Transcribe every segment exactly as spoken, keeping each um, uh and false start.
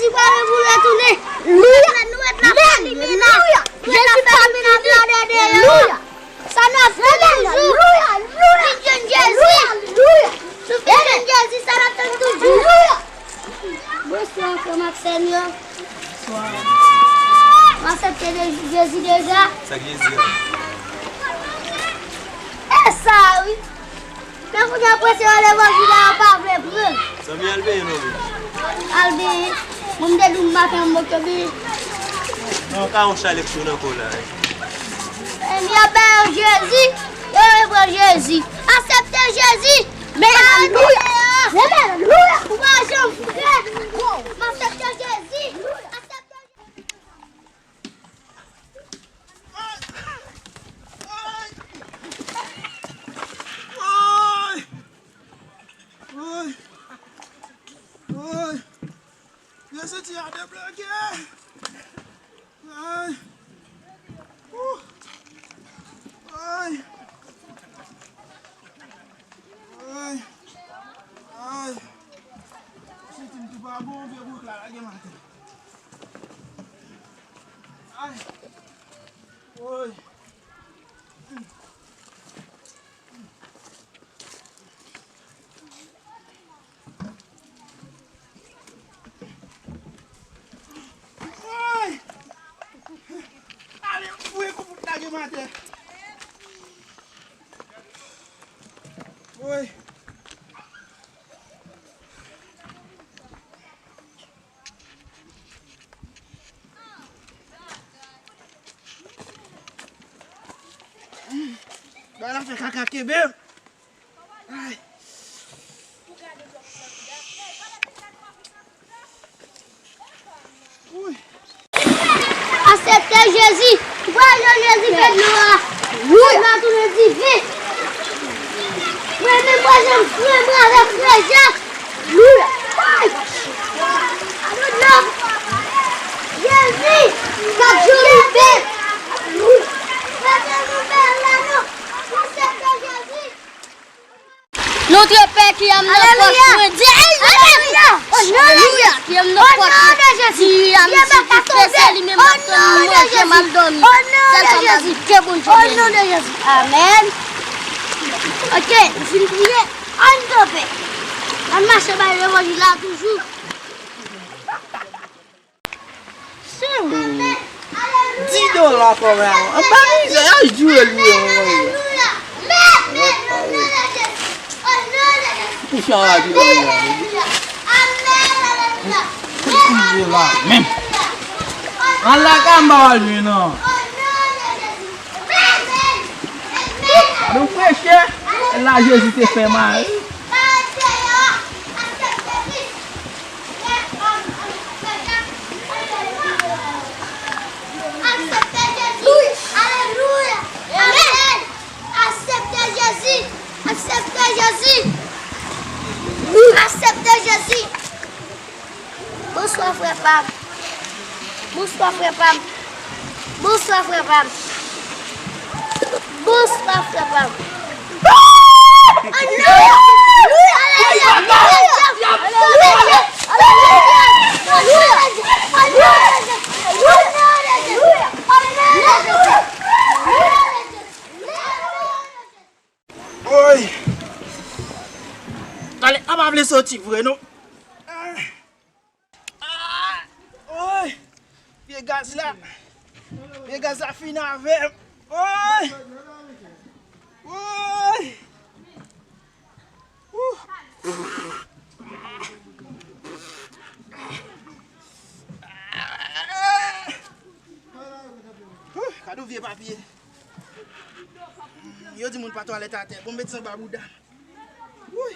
Jezi pare pou l retounen. Alelouya. Nou ret la fè limina. Nou ret la fè limina bladè deyò. Alelouya. Sa n ap fè toujou. Alelouya. Vin jwenn Jezi. Alelouya. Si w vin jwenn Jezi, sa n ap tann toujou. Alelouya. Bonswa, frè m ak sè m yo. Bonswa. W aksepte de-, Jezi deja? Sa k Jezi a? E sa, wi. Men kounye a, prese yo levanjil la, yo pa vle pran l. Zanmi, al benyen non, men. Al benyen. Mwen, m te di w maten, m poko benyen. Non, ka yon chalè k tou nan kò w la, wi. Men y ap ba yo Jezi, yo vle pran Jezi. Aksepte Jezi. Men alelouya. Men alelouya. Ou pa janm frè. M aksepte Jezi. Aksepte Jezi. Ay! Ay! Ay! Ay! Yo soti a debloke! Ay! Ouh! Ay! Ay! Ay! Senti m tou pa bon, vye bouk la lage m atè. Ay! Woy! Woy! Ale, fouye kou pou lage m atè. Woy! Bagay la fè kaka kenbe m. Ay. Woy. Aksepte Jezi. Ou pral jwenn Jezi fè dlo a. Wi. Dlo a tounen diven. Mwen menm mwen janm frè mwen avèk frè Jak. Alelouya. Alelouya. Jezi. Gad jan li bèl. Alelouya. Gad jan nou bèl la non. Aksepte Jezi. Notre Père qui es dans nos Alelouya. Pòch, Bondye. Alelouya. Alelouya. Ki es dans nos pòch, Bondye. Ki es dans nos pòch, Bondye. Amen. Ok, m fin priye. Ann kanpe. Ann mache bay levanjil la toujou. Di dola kòb la. Anba mizè, y ap joure l, joure l. Kouche anba di dola. Kouche la menm. Al lakay m pa pral jwenn non. Nou freche, la Jezi te fè mal. Aksepte Jezi. Alelouya. Amèn. Aksepte Jezi. Aksepte Jezi. Aksepte Jezi. Bonswa, frè pa m. Bonswa, frè pa m. Bonswa, frè pa m. Bonswa, frè pa m. Woy! Talè a pa vle soti vre non. Ah! Woy! Pye gaz la. Pye gaz la fin avè m. Woy! Woy! Wouh! Wouh! Gade yon vye papye. Yo di moun pa twalèt atè. Bon, m met sa anba bouda m. Woy!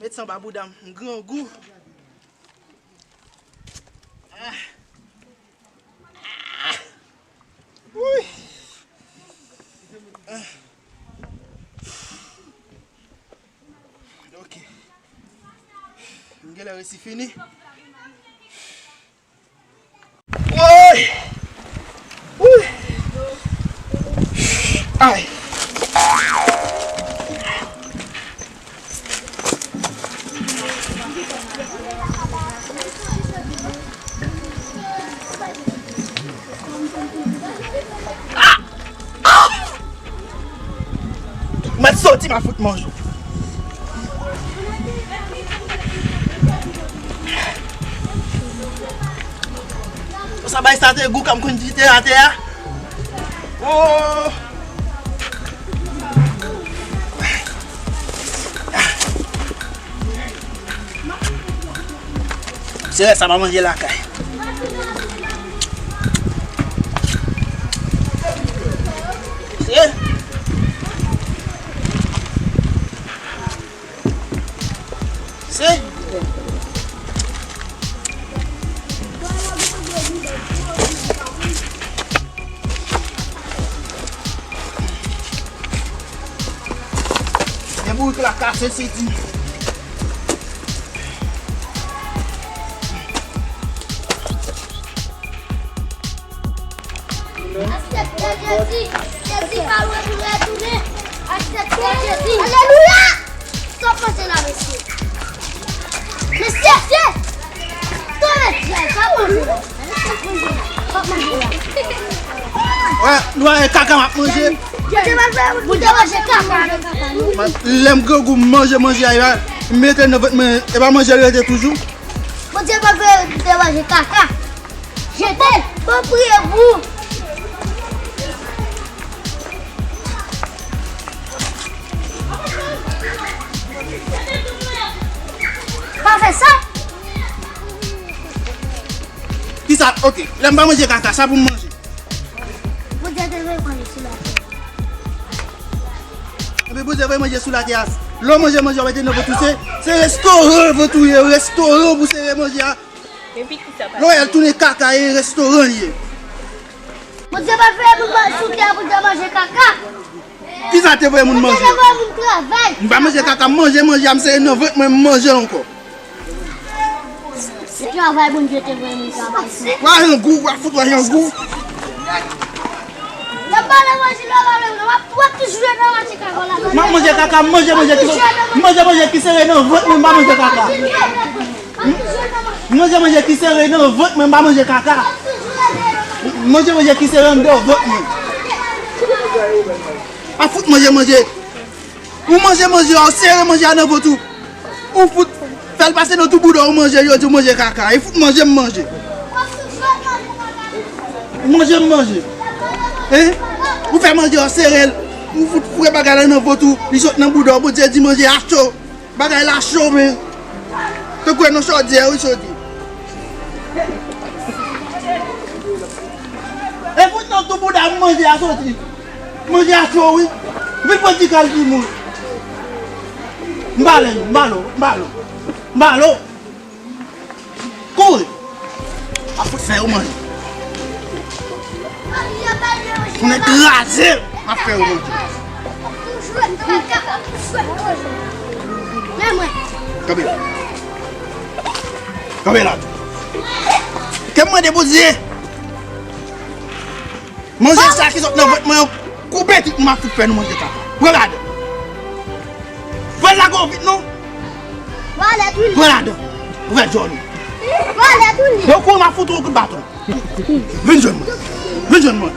Met sa anba bouda m. M grangou. Ah. Ah. Woy! Ah. Ok. M genlè resi fini. Woy! Woy! Ay! Mèt soti, m a fout manje w. Sa bay sa te gou, kan m konn kite atè a. Oh! Se lè sa m a manje lakay. Se. Se. Men bourik la kase, se di. Aksepte Jezi. Jezi pa lwen pou retounen. Aksepte Jezi. Alelouya! Sa w panse la, mesye? Mesye, mesye! Tande, Jezi, sa w panse la? Wè, nou wè kaka m ap manje. Bondye manje kaka. Lè m grangou, m manje manje a, m mete nan vant mwen, e pa manje l rete toujou. Bondye pa vle te manje kaka. Jete l. Bon, priye pou. Pa fè sa. Kisa? Ok. Lè m pa manje kaka, sa pou m manje? Bondye te voye manje sou latè. Epi Bondye voye manje sou latè a. Lè w manje manje w mete nan vant ou, se, se restoran vant ou ye, restoran pou sere manje a. Epi kisa pase? Lè w al tounen kaka, e restoran li ye. Bondye pa fè moun sou tè pou te manje kaka. Kisa te voye moun manje? Bondye te voye moun travay. M pa manje kaka, m manje manje a, m sere nan vant mwen, m manje l ankò. Se travay Bondye te voye moun travay. W a rangou, w a fout w a rangou. Lè m pale manje, lè w pale, w ap, w ap toujou nan manje kaka la. M ap manje kaka, m manje manje ki, m manje manje ki sere nan vant mwen, m pa manje kaka. M manje manje ki sere nan vant mwen, m pa manje kaka. M manje manje ki sere anndan vant mwen. Pa fout manje manje. Ou manje manje a, ou sere manje a nan vant ou. Ou fout fè l pase nan tou bouda ou manje, yo di w manje kaka. E fout manje m manje. Manje m manje. Hein? Ou fè manje a, ou sere l. Ou fout foure bagay la nan vant ou, li sot nan bouda ou, Bondye di manje a cho. Bagay la cho, men. Tankou e nan chodyè, wi, soti. E fout nan tou bouda m manje a soti. Manje a cho, wi. Vin pran ti kal timoun. M bale nou, m bale w, m bale w. M bale w. Kouri. A fout fè yo manje. Konnen kraze, m ap fè yo manje. Kanpe la. Kanpe la tou. Ke m mande Bondye. Manje sa ki sot nan vant mwen yo, koupe tout, m ap fout fè nou manje kaka. Pran ladan. Pran ladan vit non. Pran ladan. Ouvè djòl ou. Pran ladan. Donk ou m ap fout ou kout baton. Vin jwenn mwen. Vin jwenn mwen.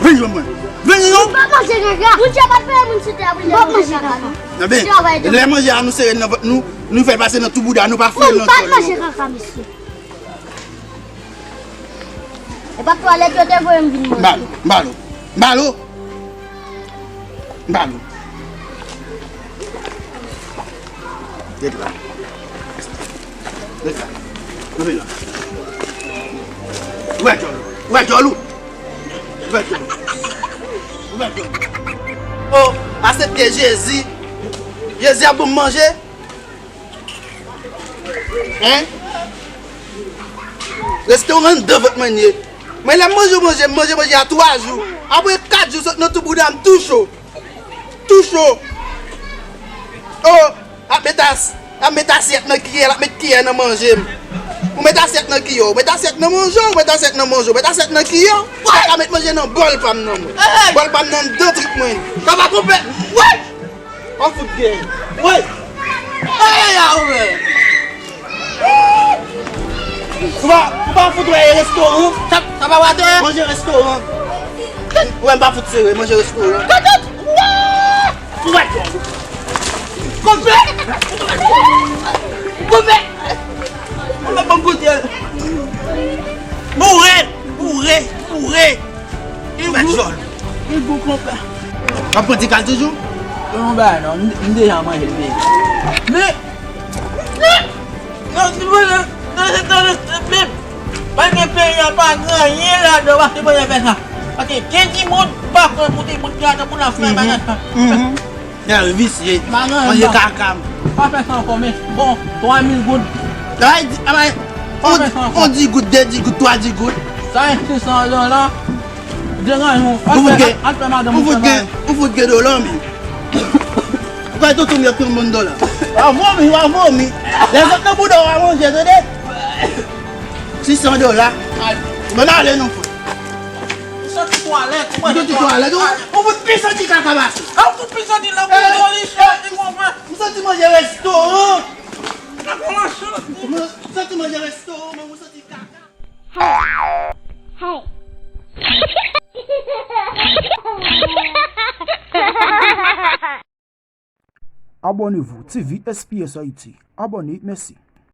Vin jwenn mwen. Vin jwenn mwen. Pa manje kaka. Bondye pa t fè moun sou tè pou l manje kaka non. Ebyen, lè manje a nou sere nan vant nou, nou fè l pase nan tou bouda nou, pa foure l nan tchòl nou. Manje kaka, mesye. E pa twalèt yo te voye m vin manje. Balo, balo, balo. Balo. Ret la. Ret la. Kanpe la. Ouvè djòl ou. Ouvè djòl ou. Ouvè djòl ou. Ouvè djòl ou. Oh, aksepte Jezi. Jezi ap ban m manje. Hein? Restoran anndan vant mwen ye. Mwen lè m manje, manje, manje, manje a twa jou. Apre kat jou, sot nan tou bouda m tou cho. Tou cho. Oh, ap met as-, ap met asyèt nan kiyè, l ap met kiyè nan manje m. Ou met asyèt nan kiyè, ou met asyèt nan manje, ou met asyèt nan manje, ou met asyèt nan kiyè. Ou pa ka met manje nan bòl pa m nan mwen. Bòl pa m nan anndan trip mwen. Sa pa konpè. Wè! W ap fout gen. Woy! Ey, a, ou menm. Ou pa, ou pa fout wè restoran? Sa, sa pa wate? Manje restoran. Ou wè m pa fout sere, manje restoran. Tout, tout. Wè! Konpè! Konpè! Konpè! Konpè, ban m goute l. Boure! Boure! Boure! Konpè dyòl. Li gou, konpè. W ap pran ti kal toujou? Yon bagay non, m, m deja manje l deja. Men, men, non, si w vle, non, se, non, se, men, pa gen peyi a pa gen anyen ladan, w ap se manje fè sa. Paske gen timoun, pa kwè pou timoun ki ladan pou n ap fè bagay sa. Mhm. Nèg visye. Manje kaka. Pa fè sa ankò, men. Bon, twa mil goud. Ay, di, ay, on, on di goud, de di goud, twa di goud. Sa e sis san dola. Deranje w. Ou fout gen, ou fout gen, ou fout gen dola, men. Ou kay tonton m yo ki yon bon dola. W a vomi, w a vomi. Lèzòt nan bouda w a manje, tande. Sis san dola. Bon, ale non, frè. Ou santi twalèt, ou manje twalèt. Ou fout pi santi kaka pase. A, ou fout pi santi nan bouda w, li soti, konpè. M santi manje restoran. Kaka machan. M santi manje restoran, men m santi kaka. Abonnez-vous, T V S P S Haïti. Abonné, merci.